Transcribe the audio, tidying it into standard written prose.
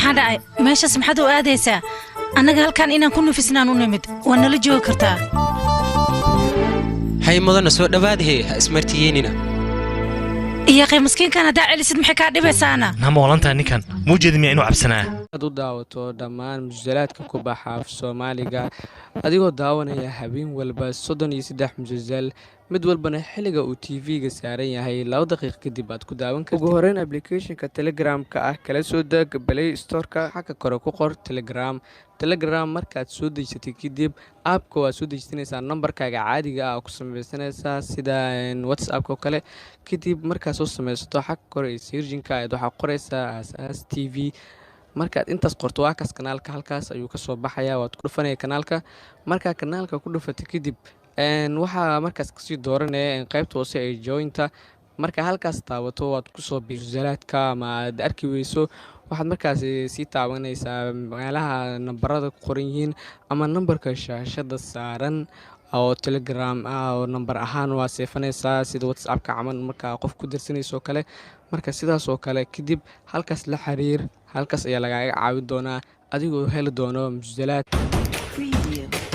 Maxaa dhacay? Meeshaas maxaad u aadaysaa? Annaga halkan inaan ku nufisnaan u nimid. Waa nala joogi kartaa. Hay mudana, soo dhowaadahe, ha ismartiyeynina. Iyo qey maskiinkan haddaa celisid, maxay kaa dhibaysaana? Nama walantaha ninkan? Muu jeedi miya inuu cabsanaa? Aad u daawato dhammaan musalsalaadka ku baxa af Soomaaliga, adigoo daawanaya habeen walba 33 musalsal, mid walbana xilliga uu TV-ga saaran yahay 2 daqiiq kadib aad ku daawan kartid. Ugu horeyn, applicationka Telegramka ah kala soo deg Play Storeka. Xagga kore ku qor Telegram. Telegram markaad soo dejisatay kadib, appka waad soo dejisanaysaa, nambarkaaga caadiga ah ku sameysanaysaa sida WhatsAppka oo kale. Kadib markaad soo sameysato, xagga kore ee searchinka ayaad waxaa qoraysaa Aasaas TV. Markaad intaas qorto, waa kaas kanaalka, halkaas ayuu kasoo baxaya. Waad ku dhufanaya kanaalka. Markaa kanaalka ku dhufatay kadib, waxaa markaas kasii dooranaya qaybta hoose ee jointa. Marka halkaas taabato, waad kusoo birsalaadka ama aad arki weyso, waxaad markaas sii taabanaysaa meelaha nambarada ku qoran yihiin ama nambarka shaashada saaran oo Telegram ah, oo nambar ahaan waa seefanaysaa sida WhatsAppka camal markaa qof ku dirsanayso kale. Marka sidaas oo kale kadib halkaas la xiriir, halkaas ayaa lagaaga caawin doonaa adigoo heli doono musalsalaad. Preview.